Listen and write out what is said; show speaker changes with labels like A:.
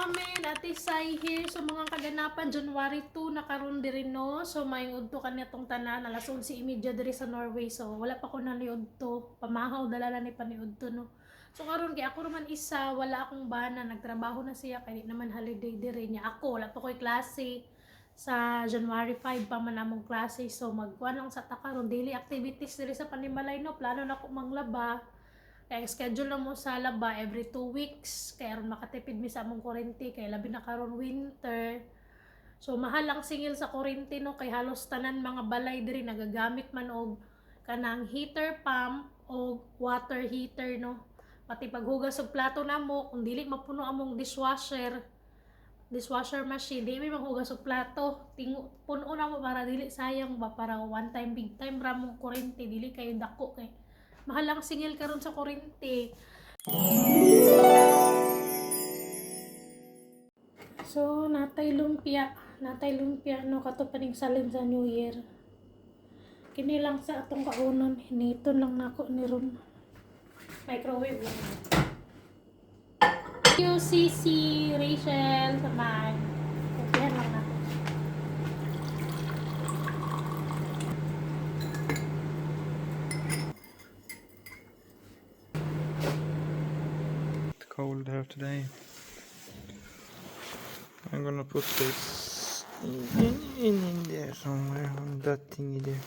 A: Amen, Ate Sai here. So mga kaganapan, January 2 na karon diri, no. So maayong udto kaniatong tanan, alas 11:30 diri sa Norway. So wala pa ko naniudto. Pamahaw dala na ni paniudto, no. So karon kay ako raman isa, wala akong bana, nagtrabaho na siya kay di naman holiday diri niya. Ako wala pa ko'y klase, sa January 5 pa man among klase. So magkuan lang sa ta karon, daily activities diri sa panimalay, no. Plano na ko manglaba. Kaya schedule na mo sa laba every 2 weeks. Kaya aron makatipid mi sa among kuryente. Kaya labi na karon winter. So mahal ang singil sa kuryente, no, kay halos tanan mga balay diri nagagamit man og kanang heater pump o water heater, no. Pati paghugas og plato namo, kung dili mapuno among dishwasher machine, di mi manghugas og plato. Tingu puno na mo para dili sayang ba, para one time big time ra mong kuryente, dili kayo dako kay mahal ang singil karon sa kuryente. So, natay lumpia, no, kato paning salin sa New Year. Kini lang sa atong kaunon, hiniton lang nako ni ron. Microwave lang. Thank you, Cici, Rachel, Saman. Lumpihan lang nako.
B: It's cold here today. I'm gonna put this in there somewhere on that thingy there.